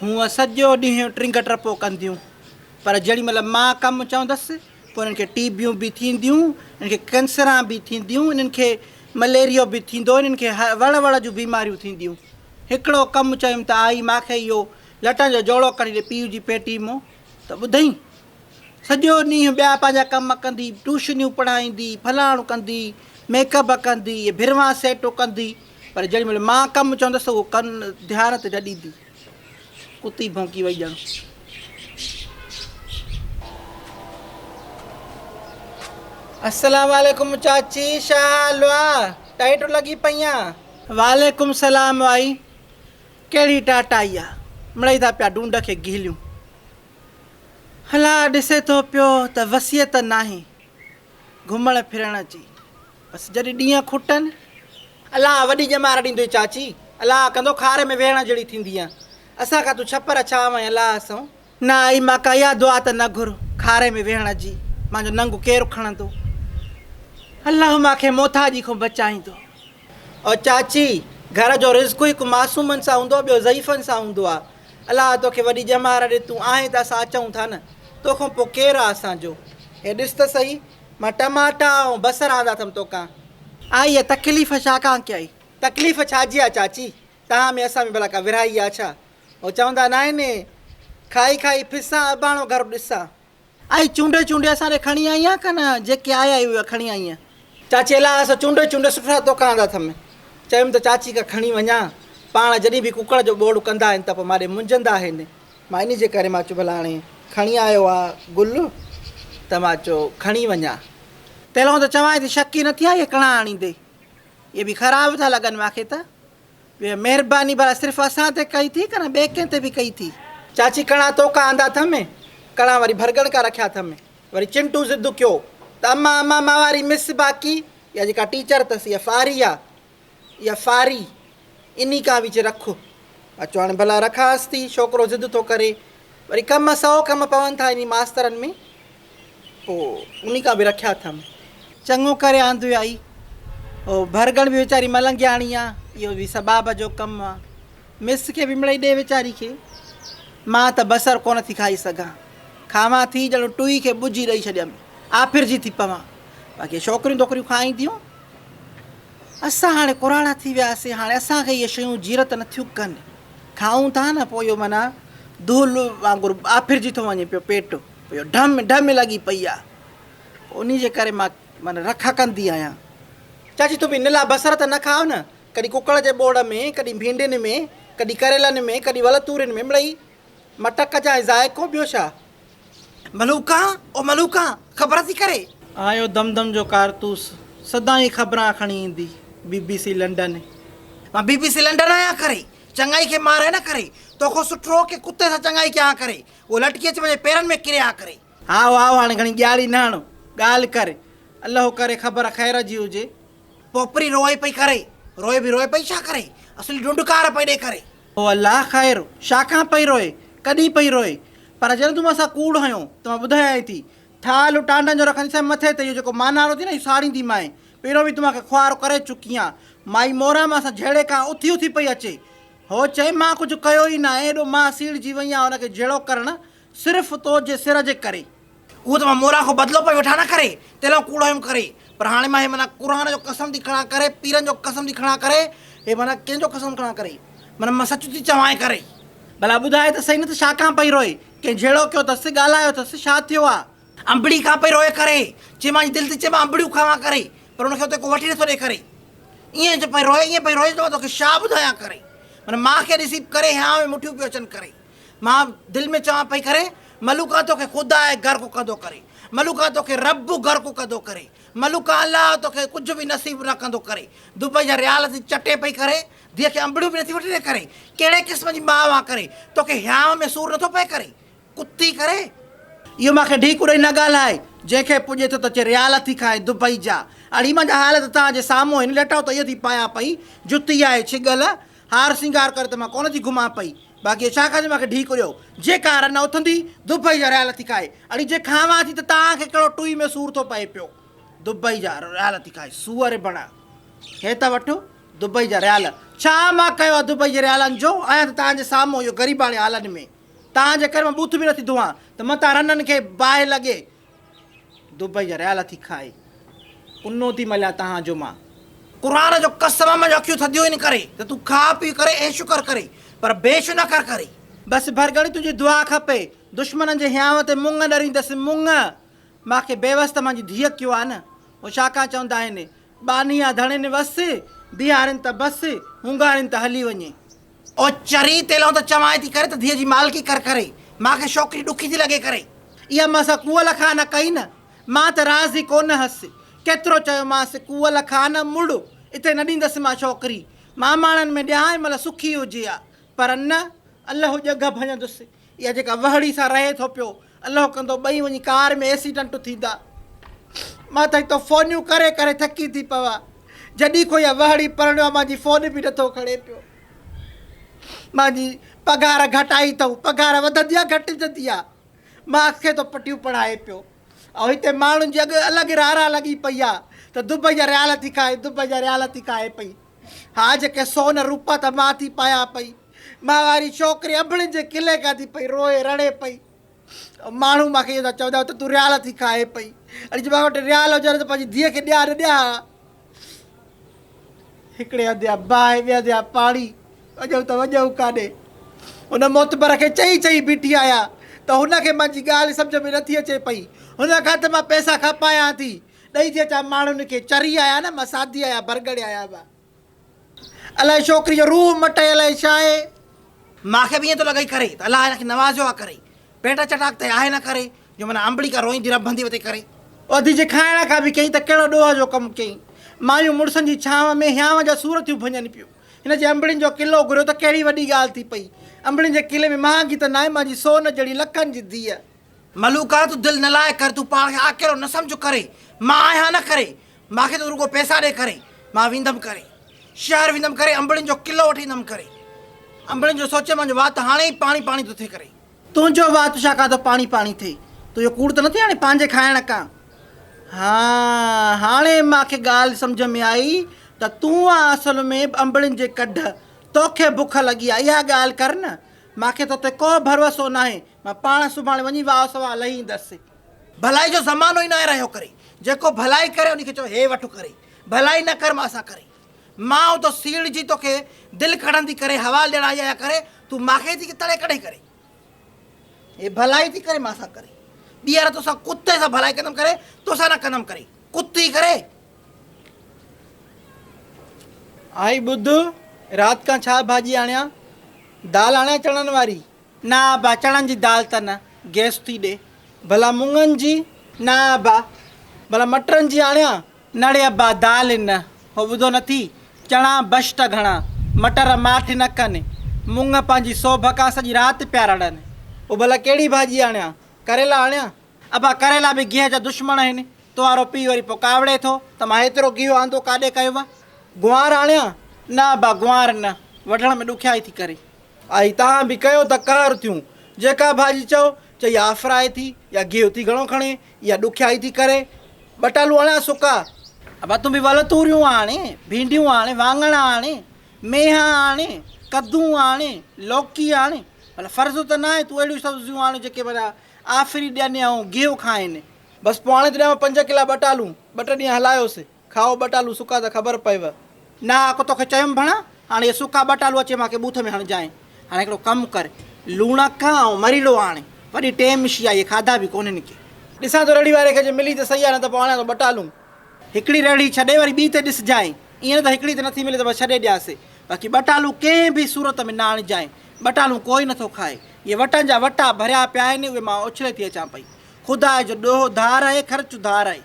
هونء سڄو ڏينهن ٽنگ ٽپو ڪنديون، پر جهڙي مهل مان ڪم چوندس، پوء انهن کي ٽي بيون به ٿينديون، انهن کي ڪئنسران به ٿينديون، انهن کي مليريو به ٿيندو، انهن کي وڙ وڙ جون بيماريون ٿينديون. هڪڙو ڪم چيم ته آئي مان کي اهو لٽن جو جوڙو کڻي ڏي پيء جي پيٽي مون ته ٻڌئين. سڄو ڏينهن ٻيا پنهنجا ڪم ڪندي، ٽيوشنيون پڙهائيندي، فلاڻو ڪندي، ميڪ اپ ڪندي، ڀروان سيٽون ڪندي، پر جيڏي مهل مان ڪم چوندس اهو ڪن ڌيان تي نه ڏيندي. ڪتي ڀونڪي وئي ڄڻ. السلام عليڪم چاچي شا حال آ ٽائيٽ لڳي پئي آ. وعليڪم سلام آئي ڪهڙي ٽاٽائي آ مڙئي ٿا پيا ڊونڊ کي گهليون. الله ڏسي ٿو پيو ته وصيت ناهي گهمڻ ڦرڻ جي بس جڏهن ڏينهن کٽن. الله وڏي ڄمار ڏيندوئي چاچي الله ڪندو کاري ۾ ويهڻ جهڙي ٿيندينء اسان کان تون ڇپر ڇانو ۽ الله سون. نه آئي مان ڪا اها دعا ته نه گهر کاري ۾ ويهڻ جي مانجو ننگ ڪير کڻندو الله مان کي موٿاڄي کان بچائيندو. او چاچي گهر جو رزق هڪ معصومن سان هوندو ٻيو ضعيفن سان هوندو آ. الله توکي وڏي ڄمار ڏي تون آهين ته اسان اچون ٿا نه توکان پوء ڪير آ اسان جو. هي ڏس ته سهي مان ٽماٽا ۽ بصر آندا اٿم توکان. آئي اها تڪليف ڇا کان ڪيائي. تڪليف ڇا جي آ چاچي توهان ۾ اسان ۾ ڀلا ڪا ورهائي آ ڇا. هو چوندا ناهن کائي کائي ڦسان اباڻو گهر ڏسان. ائين چونڊي چونڊي اسان ڏي کڻي آئين آن ڪن جيڪي آيا اهي کڻي آئين. چاچي الاء اسان چونڊي چونڊي سٺا توکان آندا اٿم. چيم ته چاچي کان کڻي وڃان. پاڻ جڏهن به ڪڪڙ جو ٻوڙ ڪندا آهن ته پوء مان ڏي منجهندا آهن. مان انهي جي ڪري مان چيو ڀلا هاڻي کڻي آيو آ گل ته مان چيو کڻي وڃان. تيلئون ته چوانء ٿي شڪ ئي نه ٿيان اهي ڪڻا آڻيندي. اهي به خراب ٿا لڳن مان کي ته. اها مهرباني ڀلا صرف اسان تي ڪئي ٿي ڪنه ٻئي ڪنهن تي به ڪئي ٿي. چاچي ڪڻا تو کان آندا اٿم، ڪڻا وري ڀرڳڻ کان رکيا اٿم. وري چنٽو ضد ڪيو ته اما اما مان واري مس باقي اها جيڪا ٽيچر اٿس اها فاري آ اها فاري انهي کان به چي رک. مان چيو هاڻي ڀلا رکانس ٿي ڇوڪرو ضد ٿو ڪري. وري ڪم سئو ڪم پون ٿا انهي ماسترن ۾. پوء انهي کان به رکيا اٿم. چڱو ڪري آندوئي آئي. او ڀرڳڻ به ويچاري ملنگياڻي آ. اهو به ثواب جو ڪم آ. مس کي به مڙئي ڏي ويچاري کي. مان ته بصر ڪونه ٿي کائي سگهان. کاوان ٿي ڄڻ ٽوئي کي ٻجهي ڏئي ڇڏيم. آڦرجي ٿي پوان. باقي ڇوڪريون ڌوڪريون کائينديون. اسان هاڻي ڪراڙا ٿي وياسين. هاڻي اسان کي اهي شيون جيرت نٿيون ڪن. کائون ٿا نه پوء اهو معنيٰ دهل وانگر آڦرجي ٿو وڃي پيو پيٽ. پيو ڍم ڍم لڳي پئي آ انهي جي ڪري مان معنيٰ رک ڪندي آهيان. چاچي تون به نلا بصر ته نه کاء نه ڪڏهن ڪڪڙ جي ٻوڙ ۾ ڪڏهن ڀينڊين ۾ ڪڏهن ڪريلن ۾ ڪڏهن ول تورين ۾ مڙئي مٽ ڪجانء ذائقو ٻيو ڇا. ملوڪان او ملوڪان خبر ٿي ڪري. آيو دم دم جو ڪارتوس سدائين خبران کڻي ايندي بي بي سي لنڊن. مان بي بي سي لنڊن آهيان ڪري چڱائي کي مارائي نه ڪري توکان سٺو ڪي ڪتي سان چڱائي ڪيان ڪري اهو لٽڪي اچي منهنجي پيرن ۾ ڪري ها ڪري. هائو هائو هاڻي گهڻي ڄاڙي نه هڻ، ڳالهه ڪر، الله ڪري خبر خير جي هجي. پوپري روئي پئي ڪري، روئي به روئي پئي ڇا ڪري، اصلي ڍنڍڪار پئي ڏي ڪري. او الله خير، ڇا کان پئي روئي، ڪڏهن پئي روئي، پر جڏهن تون مان سان ڪوڙ هنيو ته مان ٻڌايانء ٿي، ٿالهه ٽانڊن جو رکنديسانء مٿي تي اهو جيڪو مانارو ٿي نه اهو ساڙينديمانء، پهريون به تون مان کي خوار ڪري چڪي آن، مائي موران مان سان جهيڙي کان اٿي اٿي پئي اچي، هو چئي، مان ڪجهه ڪيو ئي ناهي، ايڏو مان سيڙجي وئي آهيان هن کي جهيڙو ڪرڻ صرف تو جي سر جي ڪري. اهو ته مان موران کان بدلو پئي وٺان نه ڪري، تنهن لاء ڪوڙ هيم ڪري، پر هاڻي مان هي معنيٰ قرآن جو قسم ٿي کڻان ڪري، پيرن جو قسم ٿي کڻان ڪري، هي معنيٰ ڪنهن جو قسم کڻان ڪري، معنيٰ مان سچ ٿي چوانء ڪري. ڀلا ٻڌاء ته سهي نه ته ڇا کان پئي روئي، ڪنهن جهيڙو ڪيو اٿس، ڳالهايو اٿس، ڇا ٿيو آ؟ انبڙي کان پئي روئي ڪري، چي مان جي دل ٿي چئي مان انبڙيون کاوان ڪري، پر ان کي اتي ڪو وٺي نٿو ڏي ڪري. ائين جو پئي روئي، ائين پئي روئي جو مان توکي ڇا ٻڌايان ڪري. معنيٰ مان کي ڏسي ڪري هيانء ۾ مٺيون پيو اچن ڪري. مان دل ۾ چوان پئي ڪري، ملوڪا توکي خدا غرق ڪندو ڪري. ملوڪا توکي رب غرق ڪندو ڪري. ملوڪا الله توکي ڪجهه به نصيب نه ڪندو ڪري. دبئي جا ريال ٿي چٽي پئي ڪري. ڌيء کي انبڙيون به نٿي وٺي ڏي ڪري. ڪهڙي قسم جي ماء آن ڪري. توکي هيانء ۾ سور نٿو پئي ڪري. ڪتي ڪري. اهو مان کي ڍيڪ ڏئي نه ڳالهائي. جنهن کي پڄي ٿو ته چئي ريال ٿي کائين دبئي جا. اڙي منهنجا حال ته توهان جي سامهون آهن. لٽو ته اهو ٿي پايان پئي. جتي آهي ڇڳل. هار سينگار ڪري ته مان ڪونه ٿي گهمان پئي. باقي اهو ڇا کان جو مان کي ڍيڪ ڏيو. جيڪا رن اٿندي دبئي جا ريال ٿي کائي. اڙي جي کاوان ٿي ته توهان کي ڪهڙو ٽوئي ۾ سور ٿو پئي پيو. دبئي جا ريال ٿي کائي. سوئر بڻا. هي ته وٺ. دبئي جا ريال. ڇا مان ڪيو آ دبئي جي ريالن جو؟ آهيان ته توهان جي سامهون اهو غريباڻي حالن ۾. توهان جي ڪري مان ٻوٿ به نٿي ڌوئان ته متان رنن کي باهه لڳي. دبئي جا ريال ٿي کائي. ڪنو ٿي مليان توهان جو مان. قرآن جو قسم آ منهنجون اکيون ٿڌيون آهن ڪري ته تون کاء پيء ڪري عيش ڪر ڪري پر بيش نه ڪر ڪري. بس ڀرڳڙي تنهنجي دعا کپي. دشمنن جي هيانء تي مڱ ڏريندس مڱ. مان کي بيوس ته مانجي ڌيء ڪيو آ نه. هو ڇا ڪان چوندا آهن. ٻانهي آ ڌڻين وس، بيهارين ته بس، هونگارين ته هلي وڃي. او چري تيلئون ته چوانء ٿي ڪري ته ڌيء جي مالڪي ڪر ڪري. مان کي شوڪري ڏکي ٿي لڳي ڪري. اها مان سان ڪوئل کان نه ڪئي نه. مان ته راضي ڪونه هس. ڪيترو چيومانس ڪوئل کان نه مڙ، اتي نه ڏيندس مان ڇوڪري. ماماڻن ۾ ڏيانء مل سکي هجي ها. پر نه، الهو ڄنگهه ڀڃندس. اها جيڪا وهڙي سان رهي ٿو پيو، الهو ڪندو ٻئي وڃي ڪار ۾ ايسيڊنٽ ٿيندا. مان ته هتو فونيون ڪري ڪري ٿڪي ٿي پوان. جڏهن کان اها وهڙي پرڻيو آ مانجي فون به نٿو کڻي پيو. مانجي پگهار گهٽائي اٿئون. پگهار وڌندي آ گهٽجندي آ. مان کي ٿو پٽيون پڙهائي پيو. ۽ هتي ماڻهن جي اڳ الڳ رارا لڳي پئي آ ته دبئي جا ريال ٿي کائي، دبئي جا ريال ٿي کائي پئي. ها جيڪي سون روپا ته مان ٿي پايان پئي. مان واري ڇوڪري انبڙين جي قلعي کان ٿي پئي روئي رڙي پئي. ماڻهو مان کي اهو ٿا چوندا ته تون ريال ٿي کائي پئي. اڙي جي مان وٽ ريال هجن ها ته پنهنجي ڌيء کي ڏيان نه ڏيان ها. هڪڙي هنڌ يا باهه ٻئي هنڌ يا پاڻي، وڃون ته وڃون ڪاڏي. هن معتبر کي چئي چئي بيٺي آهيان ته هن کي منهنجي ڳالهه سمجهه ۾ نٿي اچي پئي. هن کان ته مان پئسا کپايان ٿي. ڏئي ٿي اچان ماڻهن کي. چري آهيان نه مان، سادي آهيان، ڀرڳڙي آهيان مان. الائي ڇوڪري جو روح مٽي الائي ڇا آهي. مان کي به ائين ٿو لڳئي ڪري ته الله هن کي نوازيو آ ڪري. پيٽ چٽاڪ ته آهي نه ڪري جو معنيٰ انبڙي ڪا روئيندي رنڀندي وتي ڪري. اڌ جي کائڻ کان به ڪيائين ته ڪهڙو ڏوهه جو ڪم ڪيائين. مايون مڙسن جي ڇانو ۾ هيانء جا سور ٿيون ڀڃن پيون. هن جي انبڙين جو قلعو گهريو ته ڪهڙي وڏي ڳالهه ٿي پئي. انبڙين جي قلعي ۾ مهانگي ته ناهي مانجي سون جهڙي لکن جي ڌيء. ملوڪا تون دل نه لاء ڪر تون پاڻ کي آڪيلو نه سمجهه ڪري. مان آهيان نه ڪري. مان کي تون رڳو پئسا ڏي ڪري. مان ويندم ڪري. شهر ويندم ڪري انبڙين جو قلعو وٺي ايندم ڪري. انبڙين جو سوچي مانجو وات هاڻي ئي پاڻي پاڻي ٿو ٿئي ڪري. تنهنجو وات ڇا کان ٿو پاڻي پاڻي ٿئي؟ تنهنجو ڪوڙ ته نٿي هاڻي پنهنجي کائڻ کان. ها هاڻي مان کي ڳالهه سمجهه ۾ آئي ته تون آن اصل ۾ انبڙين جي ڪڍ. توکي بک لڳي آ اها ڳالهه ڪر نه. مان کي توتي ڪو ڀروسو ناهي. مان پاڻ سڀاڻي وڃي واء سواء لهي ايندس. ڀلائي جو زمانو ئي ناهي رهيو ڪري. جيڪو ڀلائي ڪري ان کي چئو هي وٺ ڪري. ڀلائي نه ڪر مان سان ڪري. مان اتو سيڙجي توکي دل ڪڍندي ڪري حوال ڏيڻ آئي آهيان ڪري تون ماکي ٿي تڙي ڪڍي ڪري. هي ڀلائي ٿي ڪري مان سان ڪري. ٻيهر توسان ڪتي سان ڀلائي ڪندم ڪري توسان نه ڪندم ڪري. ڪتي ڪري. آئي ٻڌ رات کان ڇا ڀاڄي آڻيان؟ دال آڻيان چڻن واري؟ نه ابا چڻن جي دال ته نه، گئس ٿي ڏي. ڀلا مڱن جي؟ نه ابا. ڀلا مٽرن جي آڻيان؟ نه ڙي ابا دال نه. هو ٻڌو نه ٿي، چڻا بشٽ گهڻا، مٽر ماٺ نه ڪن، مڱ پنهنجي سوڀ کان سڄي رات پيا رڙن. پوء ڀلا ڪهڙي ڀاڄي آڻيان؟ ڪريلا آڻيان؟ ابا ڪريلا به گيهه جا دشمڻ آهن، تو وارو پيء وري پوء ڪاوڙي ٿو ته مان هيترو گيهه آندو ڪاڏي ڪيو؟ گنوار آڻيان؟ نه ابا گنوار نه، وڍڻ ۾ ڏکيائي ٿي ڪري. آئي تان به ڪيو ته قهر ٿيون. جيڪا ڀاڄي چئو، چئي يا افرائي ٿي يا گيهه ٿي گهڻو کڻي يا ڏکيائي ٿي ڪري. ٻٽالو آڻيان سڪا. ابا تون به ول توريون آڻي، ڀينڊيون آڻي، واڱڻ آڻي، ميها آڻي، ڪدون آڻي، لوڪي آڻي. ڀلا فرض ته ناهي تون اهڙيون سبزيون آڻ جيڪي ڀلا آفري ڏين ۽ گيهه کائين. بس پوء آڻي ٿي ڏيانو پنج ڪلا ٻٽالون، ٻه ٽي ڏينهن هلايوس. کائو ٻٽالو سڪا ته خبر پئيو. نه آڪو توکي چيم ڀڻا، هاڻي اهي سڪا ٻٽالو اچي مان کي ٻوٿ ۾ هڻجانء. هاڻي هڪڙو ڪم ڪر، لوڻڪ ۽ مريڙو آڻ. وڏي ٽيم مشي آهي، اهي کاڌا به ڪونهن ڪي. ڏسان ٿو ريڙهي واري کي جي ملي ته سهي آهي نه ته پوء آڻيان ٿو ٻٽالون. هڪڙي ريڙهي ڇڏي وري ٻي تي ڏسجانء. ائين نه ته هڪڙي تي نٿي ملي ته بس ڇڏي ڏيانس. باقي ٻٽالو ڪنهن به صورت ۾ نه آڻجانء. ٻٽالون ڪوئي نٿو کائي. اهي وٽن جا وٽا ڀريا پيا آهن، اهي مان اڇلي ٿي اچان پئي. خدا جو ڏوهه ڌار آهي، خرچ ڌار آهي.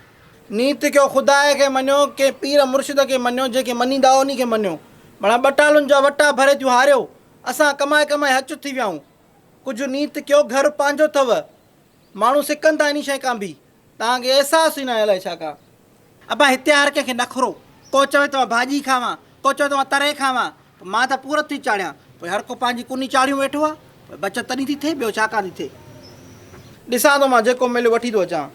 نيت ڪيو خداء کي مڃيو، ڪنهن پير مرشد کي مڃيو، جنهن کي مڃيندا آهيو انهي کي مڃيو. مڙا ٻٽالن جا وٽا ڀري ٿيون هاريو، اسان ڪمائي ڪمائي هچ ٿي ويا آهيون. ڪجهه نيت ڪيو گهر پنهنجو اٿو. ماڻهو سڪن ٿا انهي شيء کان به. توهان کي احساس ئي ناهي الائي ڇا ڪا. ابا هتي هر ڪنهن کي نخرو. ڪو چوي ته مان ڀاڄي کاوان، ڪو چوي ته مان تري کاوان. پوء مان ته پورت ٿي چاڙهيان. پوء هر ڪو پنهنجي ڪني چاڙهيون ويٺو آ. پوء بچت تڏهن ٿي ٿئي ٻيو ڇا ڪان ٿي ٿئي. ڏسان ٿو مان جيڪو مليو وٺي ٿو اچان.